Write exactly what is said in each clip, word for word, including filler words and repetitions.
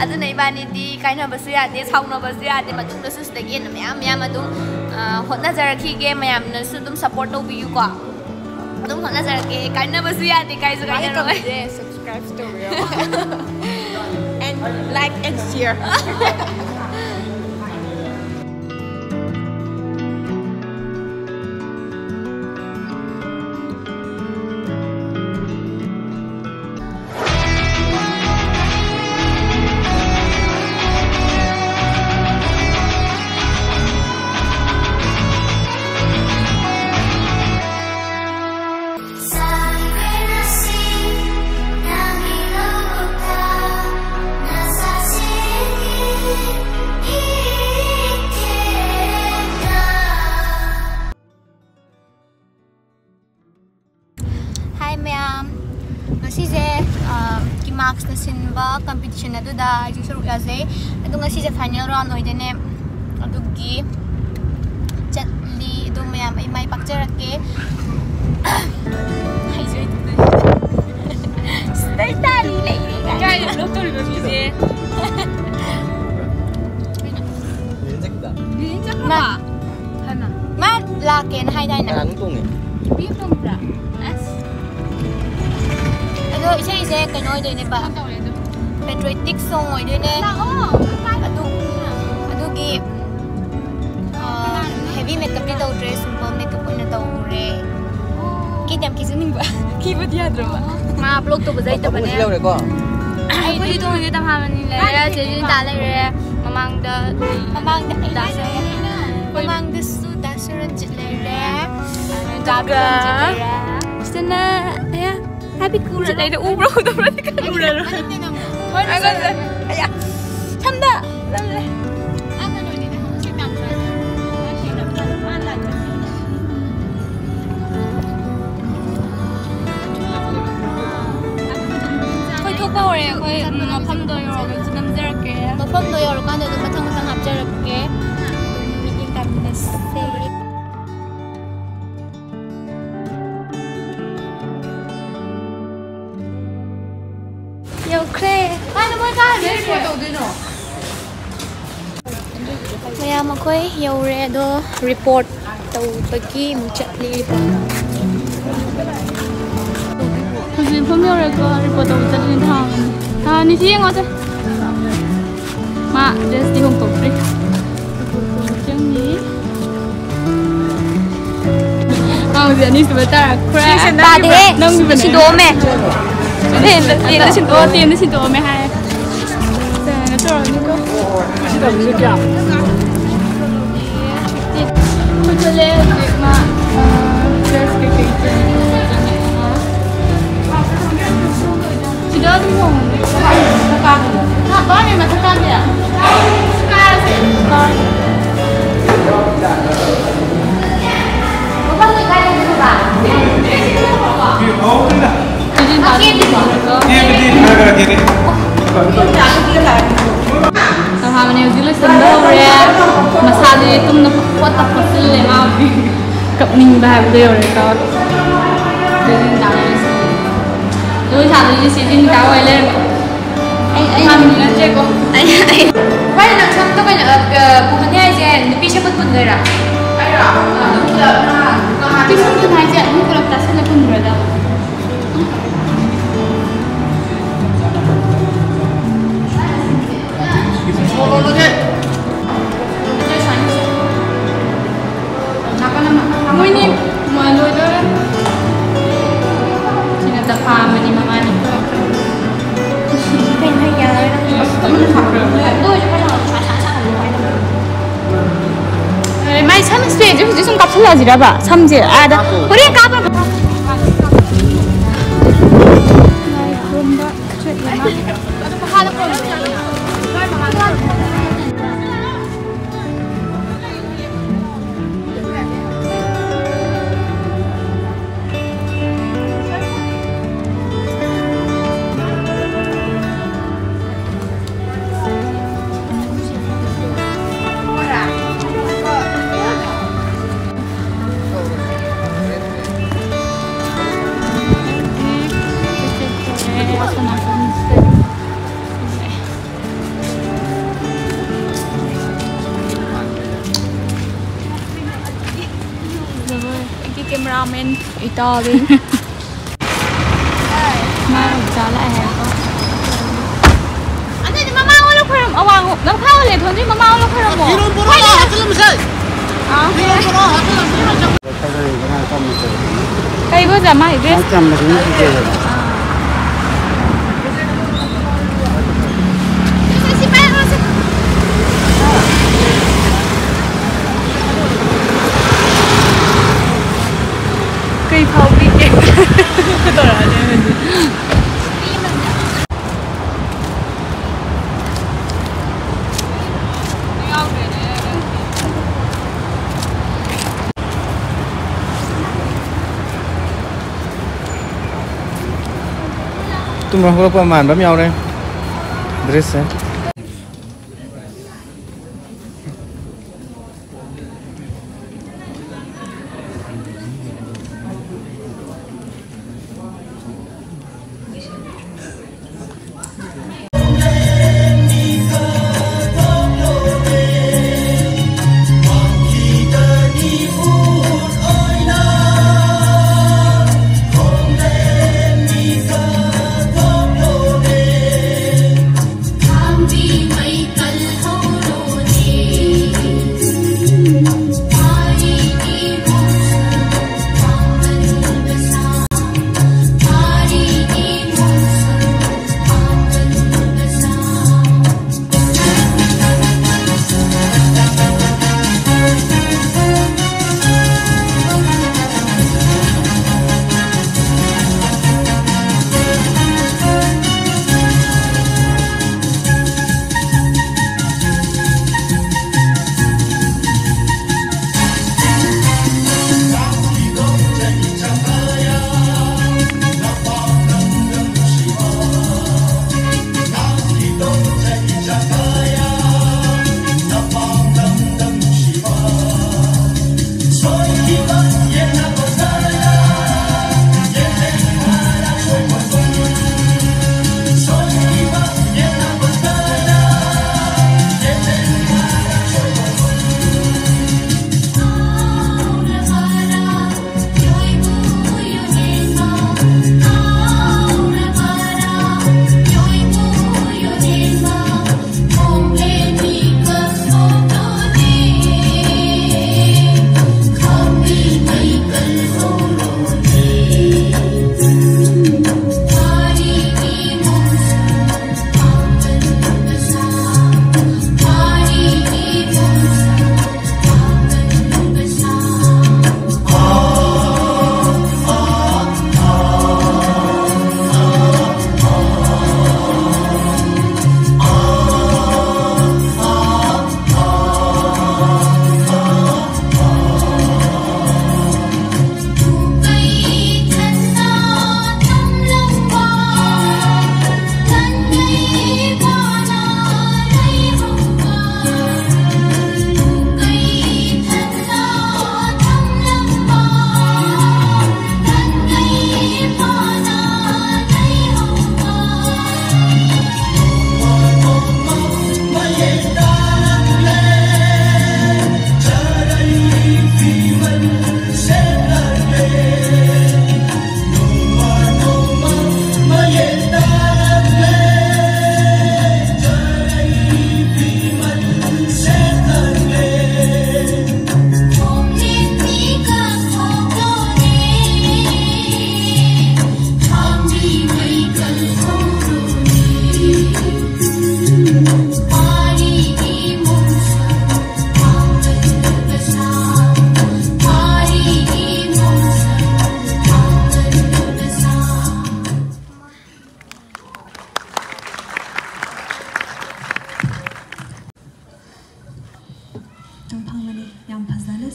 ꯑꯗꯨꯅ ꯏꯕꯥꯅꯤꯗꯤ ꯀꯥꯏꯅꯕꯁꯨ ꯌꯥꯗꯦ, ꯁꯥꯎꯅꯕꯁꯨ ꯌꯥꯗꯦ꯫ ꯃꯇꯨꯡꯗꯁꯨ ꯁꯤꯗꯒꯤ ꯍꯦꯟꯅ ꯃꯌꯥꯝ ꯃꯌꯥꯝ ꯑꯗꯨꯝ, ꯑ, ꯍꯣꯠꯅꯖꯔꯛꯈꯤꯒꯦ꯫ ꯃꯌꯥꯝꯅꯁꯨ ꯑꯗꯨꯝ support ꯇꯧꯕꯤꯌꯨꯀꯣ꯫ ꯑꯗꯨꯝ ꯍꯣꯠꯅꯖꯔꯛꯀꯦ꯫ ꯀꯥꯏꯅꯕꯁꯨ ꯌꯥꯗꯦ, ꯀꯥꯏꯁꯨ ꯀꯥꯏꯅꯔꯣꯏ꯫ Subscribe ꯇꯧꯕꯤꯌꯣ꯫ And like and share꯫ Hi ꯃꯌꯥꯝ, ꯉꯁꯤꯁꯦ, ꯑ, ꯀꯤꯃꯥꯛꯁꯅ ꯁꯤꯟꯕ competition ꯑꯗꯨꯗ ꯑꯩꯁꯨ ꯁꯔꯨꯛ ꯌꯥꯖꯩ꯫ ꯑꯗꯣ ꯉꯁꯤꯁꯦ final round ꯑꯣꯏꯗꯣꯏꯅꯦ, ꯑꯗꯨꯒꯤ ꯆꯠꯂꯤ꯫ ꯑꯗꯣ ꯃꯌꯥꯝ ꯑꯩ ꯃꯥꯏ ꯄꯥꯛꯆꯔꯛꯀꯦ꯫ ꯍꯩꯁꯨ ꯍꯩꯇꯅ꯫ ꯁꯤꯗꯩ ꯇꯥꯔꯤ ꯂꯩꯔꯦ ꯀꯥꯏꯅ꯫ ꯀꯥꯏꯗ vlog ꯇꯧꯔꯤꯕ ꯃꯤꯁꯦ? ꯃꯥ, ꯃꯥ ꯂꯥꯛꯀꯦꯅ ꯍꯥꯏꯗꯥꯏꯅꯦ? ꯀꯅꯥꯅꯣ ꯇꯣꯡꯉꯦ? ꯅꯨꯄꯤ ꯑꯃ ꯇꯣꯡꯕ꯭ꯔꯥ? ꯑꯁ꯫ ꯑꯗꯣ ꯏꯁꯩꯁꯦ ꯀꯩꯅꯣ ꯑꯣꯏꯗꯣꯏꯅꯦꯕ? Patriotic song ꯑꯣꯏꯗꯣꯏꯅꯦ꯫ ꯂꯥꯛꯑꯣ꯫ ꯑꯗꯨ, ꯑꯗꯨꯒꯤ, ꯑ, heavy makeupꯇꯤ ꯇꯧꯗ꯭ꯔꯦ, simple makeup ꯑꯣꯏꯅ ꯇꯧꯔꯦ꯫ ꯀꯦꯛ ꯌꯥꯝ ꯀꯦꯖꯅꯤꯡꯕ꯫ ꯀꯦꯕꯗꯤ ꯌꯥꯗ꯭ꯔꯕ꯫ ꯃꯥ vlog ꯇꯧꯕꯁꯦ ꯍꯩꯇꯕꯅꯦ꯫ ꯂꯧꯔꯦꯀꯣ? ꯑꯩꯈꯣꯏꯗꯤ ꯇꯣꯡꯉꯤꯁꯦ ꯇꯝꯐꯥ ꯃꯅꯤ ꯂꯩꯔꯦ, ꯆꯦ ꯖꯤꯅꯤꯇꯥ ꯂꯩꯔꯦ, ꯃꯃꯥꯡꯗ ꯃꯃꯥꯡꯗ ꯑꯩ ꯗꯥꯁ ꯂꯩꯔꯦ꯫ ꯃꯃꯥꯡꯗꯁꯨ ꯗꯥ ꯁꯨꯔꯟꯖꯤꯠ ꯂꯩꯔꯦ꯫ ꯑꯗꯨꯒ ꯁꯤꯗꯅ, ꯑꯌꯥ, ꯍꯥꯏꯕꯤ ꯀꯨꯔ ꯂꯩꯔꯦ꯫ ꯎꯕ꯭ꯔꯥ ꯎꯗꯕ꯭ꯔꯥꯗꯤ ꯈꯪꯗꯦ꯫ ꯎꯔꯔꯣꯏ꯫ ꯃꯅꯤꯡꯗ ꯅꯪ꯫ ꯍꯣꯏ, ꯃꯁꯛꯁꯦ꯫ ꯑꯌꯥ, ꯁꯝꯗ ꯅꯝꯂꯦ꯫ ꯑꯥ, ꯀꯩꯅꯣꯅꯤꯗ, ꯃꯁꯛ ꯌꯥꯝ ꯐꯖꯩ꯫ ꯑꯩꯈꯣꯏ ꯊꯣꯛꯄ ꯍꯧꯔꯦ꯫ ꯑꯩꯈꯣꯏ, ꯎꯝ, ꯃꯐꯝꯗꯣ ꯌꯧꯔꯒꯁꯨ ꯅꯝꯖꯔꯛꯀꯦ꯫ ꯃꯐꯝꯗꯣ ꯌꯧꯔꯀꯥꯟꯗ ꯑꯗꯨꯝ ꯃꯊꯪ ꯃꯊꯪ ꯍꯥꯞꯆꯔꯛꯀꯦ꯫ ꯑꯗꯨꯝ ꯃꯤꯠꯌꯦꯡ ꯀꯥꯃꯤꯟꯅꯁꯦ꯫ ꯌꯧꯈ꯭ꯔꯦ꯫ ꯀꯥꯏꯗ ꯃꯣꯏ ꯀꯥꯈ꯭ꯔꯦ? ꯃꯈꯣꯏ ꯌꯧꯔꯦ, ꯑꯗꯣ ꯔꯤꯄꯣꯔꯠ ꯇꯧꯕꯒꯤ ꯑꯃꯨꯛ ꯆꯠꯂꯤ꯫ ꯔꯤꯄꯣꯔꯠ ꯍꯧꯖꯤꯛ ꯃꯐꯝ ꯌꯧꯔꯦꯀꯣ, ꯔꯤꯄꯣꯔꯠ ꯇꯧꯕ ꯆꯠꯂꯤꯅꯦ꯫ ꯊꯥꯅꯤ, ꯊꯥꯅꯤ ꯁꯤ ꯌꯦꯡꯉꯣꯁꯦ꯫ ꯃꯥ ꯗ꯭ꯔꯦꯁꯇꯤ ꯍꯣꯡꯗꯣꯛꯇ꯭ꯔꯤ꯫ ꯆꯪꯉꯤ꯫ ꯃꯥ ꯍꯧꯖꯤꯛ ꯑꯅꯤꯁꯨꯕ ꯇꯥꯔꯛꯈ꯭ꯔꯦ꯫ ꯁꯤꯁꯦ ꯅꯪꯒꯤꯕ-, ꯇꯥꯗꯦꯍꯦ꯫ ꯅꯪꯒꯤꯕꯅꯦ꯫ ꯁꯤꯟꯗꯣꯛꯑꯝꯃꯦ꯫ ꯇꯦꯟꯗ, ꯇꯦꯟꯗ ꯁꯤꯟꯗꯣꯛꯑꯣ, ꯇꯦꯟꯗ ꯁꯤꯟꯗꯣꯛꯑꯝꯃꯦ ꯍꯥꯏ꯫ ꯀꯩꯅꯣ ꯇꯧꯔꯅꯤꯀꯣ꯫ ꯁꯤ ꯇꯧꯔꯤꯁꯦ ꯀꯌꯥ? ꯑꯩꯈꯣꯏ ꯆꯠꯂꯦ ꯍꯧꯖꯤꯛ ꯃꯥ, ꯑ, ꯗ꯭ꯔꯦꯁ ꯀꯩꯀꯩ ꯆꯦꯟꯖ ꯇꯧꯕ ꯆꯪꯉꯛꯑꯦ꯫ ꯁꯤꯗ ꯑꯗꯨꯝ ꯍꯣꯡꯉꯦ꯫ ꯃꯊꯛ ꯀꯥꯕꯤꯗ꯫ ꯍꯥ, ꯀꯥꯔꯦ, ꯃꯊꯛ ꯀꯥꯕꯤꯗ꯫ ꯀꯥꯔꯁꯦ꯫ ꯀꯥꯔꯁꯦ꯫ ꯀꯦꯕꯗꯤ ꯈꯔ ꯈꯔ ꯀꯦꯔꯦ꯫ ꯀꯪꯍꯥꯕꯅꯦ ꯍꯧꯖꯤꯛ ꯂꯣꯏꯁꯤꯟꯕ ꯍꯧꯔꯦ꯫ ꯃꯁꯥꯗꯤ ꯇꯨꯝꯅ ꯄꯪꯈꯣꯠꯇ ꯈꯣꯠꯆꯤꯜꯂꯦ ꯃꯥ ꯍꯧꯖꯤꯛ꯫ ꯀꯞꯅꯤꯡꯕ ꯍꯥꯏꯕꯗꯣ ꯌꯧꯔꯦ ꯀꯣ꯫ ꯖꯤꯟ ꯇꯥ ꯂꯩꯔꯤꯁꯦ꯫ ꯂꯣꯏ ꯁꯥꯗꯣꯏꯁꯦ ꯁꯤ ꯖꯤꯟ ꯇꯥ ꯑꯣꯏ ꯂꯩꯔꯝꯃꯦ꯫ ꯑꯩ, ꯑꯩ ꯍꯥꯟꯅ ꯅꯠꯇ꯭ꯔꯦꯀꯣ꯫ ꯑꯩ, ꯑꯩ꯫ ꯚꯥꯏ, ꯅꯪ ꯁꯝꯗꯣ ꯀꯩꯅꯣ, ꯑ, ꯄꯨꯍꯟꯅꯤ ꯍꯥꯏꯁꯦ ꯅꯨꯄꯤ ꯁꯦꯠꯄ ꯄꯨꯟꯗꯣꯏꯔꯥ? ꯑꯩꯔꯣ? ꯑ, ꯑꯗꯨꯝ ꯄꯨꯂꯞꯅ ꯅꯨꯄꯤ ꯁꯦꯠꯄ ꯄꯨꯟ ꯍꯥꯏꯁꯦ ꯑꯗꯨꯝ ꯄꯨꯂꯞ ꯇꯥꯁꯜꯂ ꯄꯨꯟꯗꯣꯏꯔꯥ? ꯃꯣꯏꯅꯤ ꯂꯣꯏꯗꯣꯔꯦ꯫ ꯁꯤꯅ ꯆꯐꯥ ꯑꯃꯅꯤ ꯃꯉꯥꯅꯤ꯫ ꯃꯥꯏ ꯁꯝ ꯏꯁꯄ꯭ꯔꯦꯁꯦ ꯍꯧꯖꯤꯛ ꯁꯨꯝ ꯀꯥꯞꯁꯤꯜꯂꯛꯑꯁꯤꯔꯕ? ꯁꯝꯁꯦ ꯑꯥꯗ ꯍꯣꯔꯦꯟ ꯀꯥꯞꯄ꯫ Ramen Italian. ꯃꯥ ꯑꯣꯏꯕ ꯆꯥ ꯂꯥꯛꯑꯦ ꯍꯥꯏꯀꯣ꯫ ꯑꯗꯨꯗꯤ ꯃꯃꯥ ꯑꯣꯜꯂ ꯈꯣꯏꯔꯝ-, ꯑꯋꯥꯡ ꯂꯝꯈꯥ ꯑꯣꯜꯂꯦ ꯊꯣꯟꯖꯤ ꯃꯃꯥ ꯑꯣꯜꯂ ꯈꯣꯏꯔꯝꯃꯣ꯫ ꯐꯤꯔꯣꯟ ꯄꯨꯔꯛꯑꯣ, ꯍꯥꯞꯆꯤꯜꯂꯝꯃꯁꯦ꯫ ꯑꯥ꯫ ꯐꯤꯔꯣꯟ ꯄꯨꯔꯛꯑꯣ, ꯍꯥꯞꯆꯤꯜꯂꯝꯃꯁꯦ꯫ ꯀꯩꯕꯨ ꯑꯣꯖꯥ ꯃꯥꯒꯤ dress? ꯆꯝꯅ ꯑꯗꯨꯝ ꯄꯤꯖꯩꯌꯦꯕ꯫ ꯀꯩ ꯐꯥꯎꯕꯤꯒꯦ? ꯇꯧꯔꯛꯑꯅꯤ ꯍꯧꯖꯤꯛ꯫ ꯇꯨꯝꯕ ꯍꯧꯒꯠꯂꯛꯄ ꯃꯥꯟꯕ ꯑꯃ ꯌꯥꯎꯔꯦ dress ꯁꯦ꯫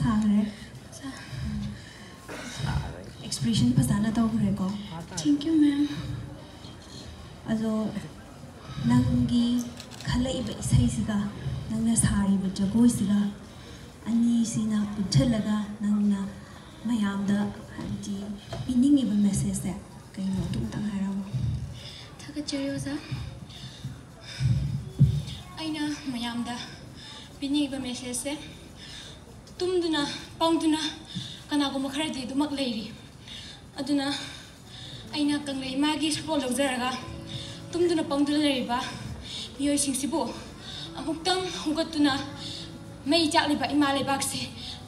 ꯁꯥꯈ꯭ꯔꯦ꯫ ꯑꯦꯛꯁꯄ꯭ꯔꯦꯁꯟ ꯐꯖꯅ ꯇꯧꯈ꯭ꯔꯦꯀꯣ꯫ Thank you, ma'am. ꯑꯗꯣ ꯅꯪꯒꯤ ꯈꯜꯂꯛꯏꯕ ꯏꯁꯩꯁꯤꯒ ꯅꯪꯅ ꯁꯥꯔꯤꯕ ꯖꯒꯣꯏꯁꯤꯒ ꯑꯅꯤꯁꯤꯅ ꯄꯨꯟꯁꯤꯜꯂꯒ ꯅꯪꯅ ꯃꯌꯥꯝꯗ, ꯍꯥꯏꯕꯗꯤ, ꯄꯤꯅꯤꯡꯉꯤꯕ ꯃꯦꯁꯦꯖꯁꯦ ꯀꯩꯅꯣ? ꯑꯗꯨꯝꯇꯪ ꯍꯥꯏꯔꯝꯃꯣ꯫ ꯊꯥꯒꯠꯆꯔꯤ, ꯑꯣꯖꯥ꯫ ꯑꯩꯅ ꯃꯌꯥꯝꯗ ꯄꯤꯅꯤꯡꯉꯤꯕ ꯃꯦꯁꯦꯖꯁꯦ, ꯇꯨꯝꯗꯨꯅ, ꯄꯪꯗꯨꯅ ꯀꯅꯥꯒꯨꯝꯕ ꯈꯔꯗꯤ ꯑꯗꯨꯃꯛ ꯂꯩꯔꯤ꯫ ꯑꯗꯨꯅ ꯑꯩꯅ ꯀꯪꯂꯩ ꯏꯃꯥꯒꯤ ꯁꯛꯂꯣꯟ ꯂꯧꯖꯔꯒ ꯇꯨꯝꯗꯨꯅ ꯄꯪꯗꯨꯅ ꯂꯩꯔꯤꯕ ꯃꯤꯑꯣꯏꯁꯤꯡꯁꯤꯕꯨ ꯑꯃꯨꯛꯇꯪ ꯍꯧꯒꯠꯇꯨꯅ ꯃꯩ ꯆꯥꯛꯂꯤꯕ ꯏꯃꯥ ꯂꯩꯕꯥꯛꯁꯦ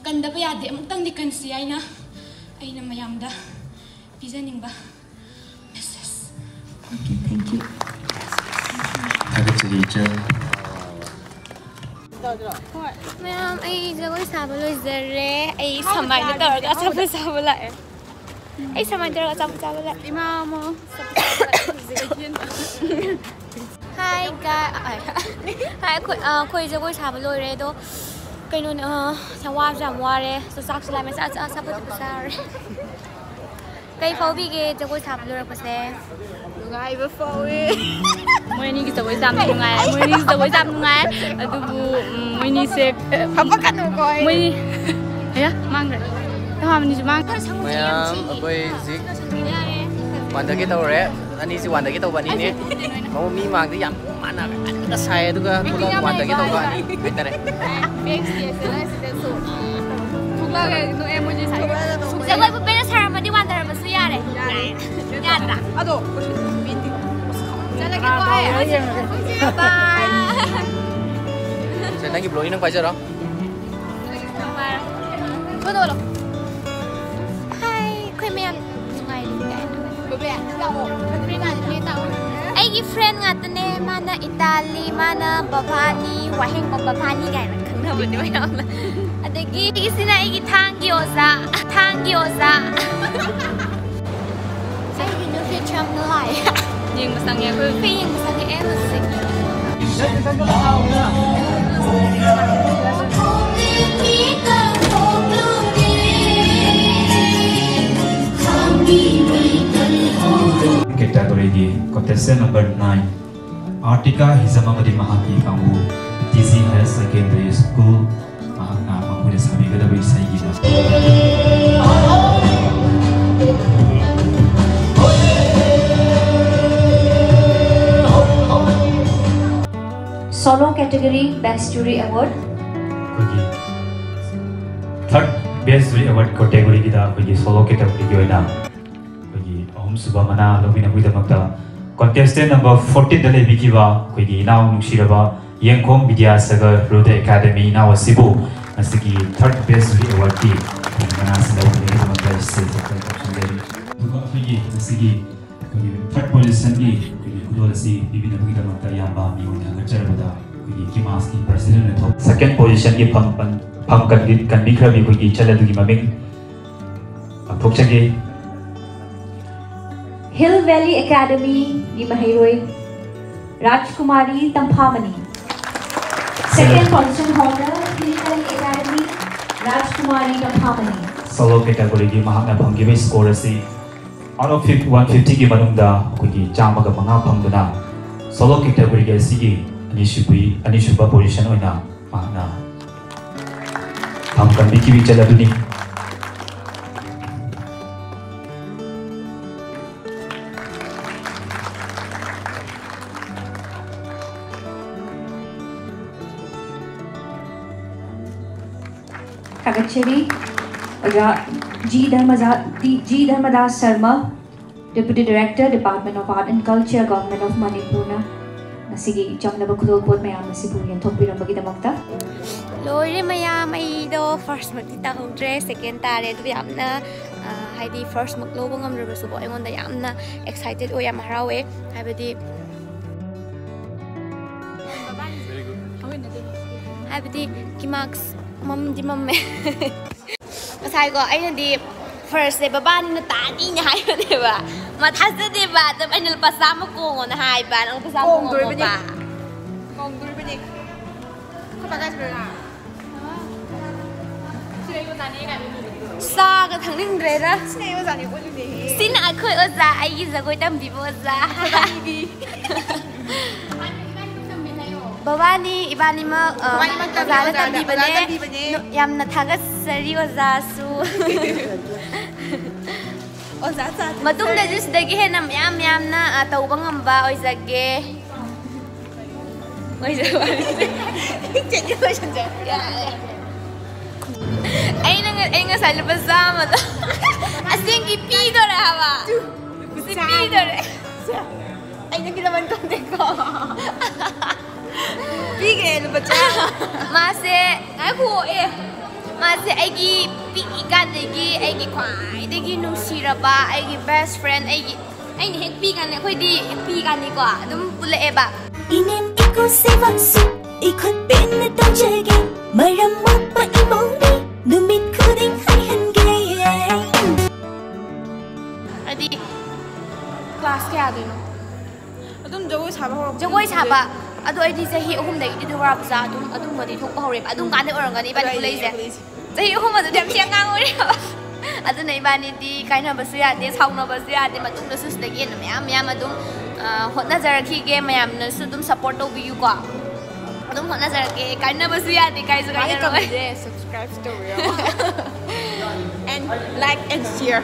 ꯀꯟꯗꯕ ꯌꯥꯗꯦ, ꯑꯃꯨꯛꯇꯪꯗꯤ ꯀꯟꯁꯤ ꯍꯥꯏꯅ ꯑꯩꯅ ꯃꯌꯥꯝꯗ ꯄꯤꯖꯅꯤꯡꯕ ꯃꯦꯁꯦꯖ꯫ Okay, thank you. ꯊꯥꯒꯠꯆꯔꯤ, ꯏꯆꯟ꯫ ꯃꯌꯥꯝ, ꯑꯩ ꯖꯒꯣꯏ ꯁꯥꯕ ꯂꯣꯏꯖꯔꯦ꯫ ꯑꯩ ꯁꯃꯥꯏꯅ ꯇꯧꯔꯒ ꯑꯆꯥꯄꯣꯠ ꯆꯥꯕ ꯂꯥꯛꯑꯦ꯫ ꯑꯩ ꯁꯃꯥꯏꯅ ꯇꯧꯔꯒ ꯑꯆꯥꯄꯣꯠ ꯆꯥꯕ ꯂꯥꯛꯑꯦ꯫ ꯏꯃꯥ ꯑꯃ꯫ Hi, guys. Hi, ꯑꯩꯈꯣꯏ, ꯑ, ꯑꯩꯈꯣꯏ ꯖꯒꯣꯏ ꯁꯥꯕ ꯂꯣꯏꯔꯦ, ꯑꯗꯣ ꯀꯩꯅꯣꯅꯦ, ꯑ, ꯌꯥꯝ ꯋꯥꯁꯨ ꯌꯥꯝ ꯋꯥꯔꯦ꯫ ꯑꯗꯣ ꯆꯥꯛꯁꯨ ꯂꯥꯝꯃꯦ꯫ ꯆꯥ-, ꯆꯥ-, ꯑꯆꯥꯄꯣꯠ ꯆꯥꯔꯦ꯫ ꯀꯩ ꯐꯥꯎꯕꯤꯒꯦ ꯖꯒꯣꯏ ꯁꯥꯕ ꯂꯣꯏꯔꯛꯄꯁꯦ? ꯅꯨꯡꯉꯥꯏꯕ ꯐꯥꯎꯋꯦ꯫ ꯃꯣꯏ ꯑꯅꯤꯒꯤ ꯖꯒꯣꯏꯁꯦ ꯌꯥꯝ ꯅꯨꯡꯉꯥꯏ꯫ ꯃꯣꯏ ꯑꯅꯤꯒꯤ ꯖꯒꯣꯏꯁꯦ ꯌꯥꯝ ꯅꯨꯡꯉꯥꯏ꯫ ꯑꯗꯨꯕꯨ, ꯎꯝ, ꯃꯣꯏꯅꯤꯁꯦ, ꯐꯝꯃꯛꯀꯅꯨꯀꯣ ꯑꯩ꯫ ꯃꯣꯏꯅꯤ, ꯑꯌꯥ, ꯃꯥꯡꯈ꯭ꯔꯦ꯫ ꯇꯣꯉꯥꯟꯕꯅꯤꯁꯨ ꯃꯥꯡꯈ꯭ꯔꯦ꯫ ꯃꯌꯥꯝ, ꯑꯩꯈꯣꯏ ꯍꯧꯖꯤꯛ ꯋꯥꯟꯗꯒꯦ ꯇꯧꯔꯦ꯫ ꯑꯅꯤꯁꯤ ꯋꯥꯟꯗꯒꯦ ꯇꯧꯕ ꯑꯅꯤꯅꯦ꯫ ꯃꯑꯣꯡ ꯃꯤ ꯃꯥꯡꯗ ꯌꯥꯝ ꯃꯥꯟꯅ ꯀꯟꯅ ꯁꯥꯏ, ꯑꯗꯨꯒ ꯊꯣꯛꯂꯛ ꯋꯥꯟꯗꯒꯦ ꯇꯧꯕ ꯑꯅꯤ ꯍꯥꯏꯇꯥꯔꯦ꯫ ꯖꯒꯣꯏ ꯄꯨꯄꯦꯅ ꯁꯥꯔꯝꯃꯗꯤ ꯋꯥꯟꯗꯔꯝꯕꯁꯨ ꯌꯥꯔꯦ꯫ ꯌꯥꯗ꯭ꯔꯥ? ꯑꯗꯣ ꯆꯠꯂꯒꯦꯀꯣ ꯑꯩ꯫ Bye꯫ ꯁꯦ, ꯅꯪꯒꯤ ꯕ꯭ꯂꯣꯒꯤ ꯅꯪ ꯄꯥꯏꯖꯔꯣ꯫ ꯀꯣꯟꯅ ꯑꯣꯜꯂꯣ꯫ Hi, ꯑꯩꯈꯣꯏ ꯃꯌꯥꯝ ꯅꯨꯡꯉꯥꯏꯔꯤ ꯀꯥꯏꯅ꯫ ꯕꯦꯕꯦ, ꯂꯥꯛꯑꯣ꯫ ꯑꯩꯒꯤ friend ꯉꯥꯛꯇꯅꯦ꯫ ꯃꯥꯅ ꯏꯇꯥꯂꯤ, ꯃꯥꯅ ꯕꯚꯥꯅꯤ, ꯋꯥꯍꯦꯡꯕꯝ ꯕꯚꯥꯅꯤ ꯀꯥꯏꯅ ꯈꯪꯅꯕꯅꯦ ꯃꯌꯥꯝꯅ꯫ ꯑꯗꯒꯤ ꯑꯩꯒꯤꯁꯤꯅ ꯑꯩꯒꯤ ꯊꯥꯡꯒꯤ ꯑꯣꯖꯥ, ꯊꯥꯡꯒꯤ ꯑꯣꯖꯥ꯫ ꯑꯩꯒꯤ ꯅꯨꯄꯤ ꯌꯥꯝ ꯂꯥꯛꯑꯦ꯫ ꯌꯦꯡꯕ ꯆꯪꯉꯦ ꯑꯩꯈꯣꯏ꯫ ꯑꯩꯈꯣꯏ ꯌꯦꯡꯕ ꯆꯪꯉꯛꯑꯦ ꯍꯧꯖꯤꯛ꯫ ꯑꯩꯈꯣꯏꯒꯤ contestant number nine, ꯑꯥꯔꯇꯤꯀꯥ ꯍꯤꯖꯝ ꯑꯃꯗꯤ ꯃꯍꯥꯛꯀꯤ ꯀꯥꯡꯕꯨ, T G Higher Secondary School, ꯃꯍꯥꯛꯅ ꯃꯈꯣꯏꯅ ꯁꯥꯕꯤꯒꯗꯕ ꯏꯁꯩꯒꯤ ꯂꯝ꯫ Solo category Best Jury Award. ꯑꯩꯈꯣꯏꯒꯤ third Best Jury Award categoryꯒꯤꯗ ꯑꯩꯈꯣꯏꯒꯤ solo categoryꯒꯤ ꯑꯣꯏꯅ ꯑꯩꯈꯣꯏꯒꯤ ꯑꯍꯨꯝꯁꯨꯕ ꯃꯅꯥ ꯂꯧꯕꯤꯅꯕꯒꯤꯗꯃꯛꯇ contestant number fourteenꯗ ꯂꯩꯕꯤꯈꯤꯕ ꯑꯩꯈꯣꯏꯒꯤ ꯏꯅꯥꯎ ꯅꯨꯡꯁꯤꯔꯕ ꯌꯦꯡꯈꯣꯝ ꯕꯤꯗ꯭ꯌꯥꯁꯥꯒꯔ ꯍ꯭ꯔꯨꯗꯌ ꯑꯦꯀꯥꯗꯃꯤ ꯏꯅꯥꯎ ꯑꯁꯤꯕꯨ ꯉꯁꯤꯒꯤ third Best Jury Awardꯀꯤ ꯑꯩꯈꯣꯏꯒꯤ ꯃꯅꯥ ꯑꯁꯤ ꯂꯧꯕꯤꯅꯕꯒꯤꯗꯃꯛꯇ stage ꯑꯁꯤꯗ ꯀꯧꯁꯤꯟꯖꯔꯤ꯫ ꯑꯗꯨꯒ ꯑꯩꯈꯣꯏꯒꯤ ꯉꯁꯤꯒꯤ ꯑꯩꯈꯣꯏꯒꯤ third positionꯒꯤ ꯑꯩꯈꯣꯏꯒꯤ ꯈꯨꯗꯣꯜ ꯑꯁꯤ ꯄꯤꯕꯤꯅꯕꯒꯤꯗꯃꯛꯇ ꯏꯌꯥꯝꯕ ꯃꯤꯑꯣꯏꯅ ꯊꯥꯒꯠꯆꯔꯕꯗ ꯑꯩꯈꯣꯏꯒꯤ ꯀꯤꯃꯥꯁꯀꯤ presidentꯅ ꯊꯣꯛ second positionꯒꯤ ꯐꯝ ꯄꯟ-, ꯐꯝ ꯀꯟꯕꯤ-, ꯀꯟꯕꯤꯈ꯭ꯔꯕꯤ ꯑꯩꯈꯣꯏꯒꯤ ꯏꯆꯜ ꯑꯗꯨꯒꯤ ꯃꯃꯤꯡ ꯂꯥꯎꯊꯣꯛꯆꯒꯦ꯫ Hill Valley Academyꯒꯤ ꯃꯍꯩꯔꯣꯏ ꯔꯥꯖꯀꯨꯃꯥꯔꯤ ꯇꯝꯐꯥꯃꯅꯤ꯫ Second position holder, Hill Valley Academy, ꯔꯥꯖꯀꯨꯃꯥꯔꯤ ꯇꯝꯐꯥꯃꯅꯤ꯫ Solo categoryꯒꯤ ꯃꯍꯥꯛꯅ ꯐꯪꯈꯤꯕ score ꯑꯁꯤ out of fif-, one fiftyꯒꯤ ꯃꯅꯨꯡꯗ ꯑꯩꯈꯣꯏꯒꯤ ꯆꯥꯝꯃꯒ ꯃꯉꯥ ꯐꯪꯗꯨꯅ solo categoryꯒꯤ ꯑꯁꯤꯒꯤ ꯑꯅꯤꯁꯨꯕꯤ-, ꯑꯅꯤꯁꯨꯕ position ꯑꯣꯏꯅ ꯃꯍꯥꯛꯅ ꯐꯝ ꯀꯟꯕꯤꯈꯤꯕ ꯏꯆꯜ ꯑꯗꯨꯅꯤ꯫ ꯊꯥꯒꯠꯆꯔꯤ꯫ ꯑꯣꯖꯥ ꯖꯤ ꯙꯔꯃꯖꯥ-, G Dharmadas Sharma, Deputy Director, Department of Art and Culture, Government of ꯃꯅꯤꯄꯨꯔꯅ ꯉꯁꯤꯒꯤ ꯆꯪꯂꯕ ꯈꯨꯗꯣꯜꯄꯣꯠ ꯃꯌꯥꯝ ꯑꯁꯤꯕꯨ ꯌꯦꯟꯊꯣꯛꯄꯤꯔꯝꯕꯒꯤꯗꯃꯛꯇ꯫ ꯂꯣꯏꯔꯦ ꯃꯌꯥꯝ, ꯑꯩꯗꯣ firstꯃꯛꯇꯤ ꯇꯥꯍꯧꯗ꯭ꯔꯦ, second ꯇꯥꯔꯦ꯫ ꯑꯗꯨꯕꯨ ꯌꯥꯝꯅ, ꯑ, ꯍꯥꯏꯗꯤ firstꯃꯛ ꯂꯧꯕ ꯉꯝꯗ꯭ꯔꯕꯁꯨꯀꯣ, ꯑꯩꯉꯣꯟꯗ ꯌꯥꯝꯅ excited ꯑꯣꯏ, ꯌꯥꯝ ꯍꯔꯥꯎꯋꯦ꯫ ꯍꯥꯏꯕꯗꯤ, ꯍꯥꯏꯕꯗꯤ ꯀꯤꯃꯥꯛꯁ ꯃꯝꯗꯤ ꯃꯝꯃꯦ꯫ ꯉꯁꯥꯏꯀꯣ, ꯑꯩꯅꯗꯤ firstꯁꯦ ꯕꯕꯥꯅꯤꯅ ꯇꯥꯅꯤꯅ ꯍꯥꯏꯕꯅꯦꯕ꯫ ꯃꯥ ꯊꯥꯖꯗꯦꯕ꯫ ꯑꯗꯨꯝ ꯑꯩꯅ "ꯂꯨꯄꯥ ꯆꯥꯝꯃ ꯀꯣꯡꯉꯣꯅ" ꯍꯥꯏꯕ꯫ "ꯅꯪ ꯂꯨꯄꯥ ꯆꯥꯝꯃ ꯀꯣꯡꯉꯣꯕ?" ꯀꯣꯡꯗꯣꯔꯤꯕꯅꯤ꯫ ꯑꯩꯈꯣꯏ ꯕꯥ ꯀꯥꯏ ꯆꯠꯈ꯭ꯔꯒꯦ? ꯁꯤ ꯂꯩꯕ ꯇꯥꯅꯤ ꯀꯥꯏꯅ꯫ ꯆꯥꯒ ꯊꯛꯅꯤꯡꯗ꯭ꯔꯦꯗ꯫ ꯁꯤꯅ ꯑꯩ ꯑꯣꯖꯥꯅꯦ ꯑꯣꯏꯗꯣꯏꯅꯦ꯫ ꯁꯤꯅ ꯑꯩꯈꯣꯏ ꯑꯣꯖꯥ, ꯑꯩꯒꯤ ꯖꯒꯣꯏ ꯇꯝꯕꯤꯕ ꯑꯣꯖꯥ꯫ ꯑꯩꯒꯤ ꯚꯕꯥꯅꯤ ꯏꯕꯥꯅꯤꯃꯛ ꯑ, ꯏꯕꯥꯅꯤꯃꯛ ꯇꯝꯕꯤ ꯑꯣꯖꯥꯗ ꯑꯣꯖꯥꯗ, ꯇꯝꯕꯤꯕꯅꯦ꯫ ꯑꯣꯖꯥ ꯇꯝꯕꯤꯕꯅꯦ꯫ ꯌꯥꯝꯅ ꯊꯥꯒꯠꯆꯔꯤ ꯑꯣꯖꯥꯁꯨ꯫ ꯑꯣꯖꯥ ꯆꯥ ꯃꯇꯨꯡꯗꯁꯨ ꯁꯤꯗꯒꯤ ꯍꯦꯟꯅ ꯃꯌꯥꯝ ꯃꯌꯥꯝꯅ ꯑ, ꯇꯧꯕ ꯉꯝꯕ ꯑꯣꯏꯖꯒꯦ꯫ ꯑꯣꯏꯖꯕ꯫ ꯆꯦꯠꯅ ꯂꯣꯏꯁꯤꯟꯖꯔꯦ꯫ ꯑꯩꯅ ꯉ- ꯑꯩ ꯉꯁꯥꯏ ꯂꯨꯄꯥ ꯆꯥꯝꯃꯗꯣ ꯑꯁꯦꯡꯒꯤ ꯄꯤꯗꯣꯔꯦ ꯍꯥꯏꯕ꯫ ꯁꯤ ꯄꯤꯗꯣꯔꯦ꯫ ꯑꯩ ꯅꯪꯒꯤ ꯂꯃꯟ ꯈꯪꯗꯦꯀꯣ꯫ ꯄꯤꯈ꯭ꯔꯦ ꯂꯨꯄꯥ ꯆꯥꯝꯃ꯫ ꯃꯥꯁꯦ ꯉꯥꯏꯈꯣ ꯑꯦ ꯃꯥꯁꯦ ꯑꯩꯒꯤ ꯄꯤꯛꯏꯀꯥꯟꯗꯒꯤ ꯑꯩꯒꯤ ꯈ꯭ꯋꯥꯏꯗꯒꯤ ꯅꯨꯡꯁꯤꯔꯕ ꯑꯩꯒꯤ best friend ꯑꯩꯒꯤ ꯑꯩꯅ ꯍꯦꯛ ꯄꯤꯀꯥꯟꯗ ꯑꯩꯈꯣꯏꯗꯤ ꯍꯦꯛ ꯄꯤꯀꯥꯟꯗꯤꯀꯣ ꯑꯗꯨꯝ ꯄꯨꯜꯂꯛꯑꯦꯕ꯫ ꯏꯅꯦꯝ ꯏꯀꯨ ꯁꯦꯕꯥꯁꯨ ꯏꯈꯨꯠ ꯄꯦꯟꯅ ꯇꯧꯖꯒꯦ꯫ ꯃꯔꯝ ꯃꯣꯛꯄ ꯏꯃꯧꯅꯤ, ꯅꯨꯃꯤꯠ ꯈꯨꯗꯤꯡ ꯍꯥꯏꯍꯟꯒꯦ꯫ ꯍꯥꯏꯗꯤ class ꯀꯌꯥꯗꯩꯅꯣ? ꯑꯗꯨꯝ ꯖꯒꯣꯏ ꯁꯥꯕ ꯍꯧꯔꯛꯄ꯫ ꯖꯒꯣꯏ ꯁꯥꯕ ꯑꯗꯣ ꯑꯩꯗꯤ ꯆꯍꯤ ꯑꯍꯨꯝꯗꯒꯤꯗꯤ ꯗꯨꯔꯒꯥ ꯄꯨꯖꯥ ꯑꯗꯨꯝ ꯑꯗꯨꯝꯕꯗꯤ ꯊꯣꯛꯄ ꯍꯧꯔꯦꯕ꯫ ꯑꯗꯨꯝ ꯀꯥꯟꯗꯩ ꯑꯣꯏꯔꯝꯒꯅꯤ ꯏꯕꯥꯅꯤ ꯄꯨꯜꯂꯛꯏꯁꯦ꯫ ꯆꯍꯤ ꯑꯍꯨꯝ ꯑꯗꯨꯗꯤ ꯌꯥꯝ ꯊꯤ ꯑꯉꯥꯡ ꯑꯣꯏꯔꯤꯕ꯫ ꯑꯗꯨꯅ ꯏꯕꯥꯅꯤꯗꯤ ꯀꯥꯏꯅꯕꯁꯨ ꯌꯥꯗꯦ, ꯁꯥꯎꯅꯕꯁꯨ ꯌꯥꯗꯦ꯫ ꯃꯇꯨꯡꯗꯁꯨ ꯁꯤꯗꯒꯤ ꯍꯦꯟꯅ ꯃꯌꯥꯝ ꯃꯌꯥꯝ ꯑꯗꯨꯝ ꯑ, ꯍꯣꯠꯅꯖꯔꯛꯈꯤꯒꯦ꯫ ꯃꯌꯥꯝꯅꯁꯨ ꯑꯗꯨꯝ support ꯇꯧꯕꯤꯌꯨꯀꯣ꯫ ꯑꯗꯨꯝ ꯍꯣꯠꯅꯖꯔꯛꯀꯦ꯫ ꯀꯥꯏꯅꯕꯁꯨ ꯌꯥꯗꯦ, ꯀꯥꯏꯁꯨ ꯃꯥꯅ ꯀꯥꯏꯅꯔꯣꯏ꯫ ꯇꯧꯕꯤꯔꯦ, subscribe ꯇꯧꯕꯤꯔꯣ꯫ And like and share.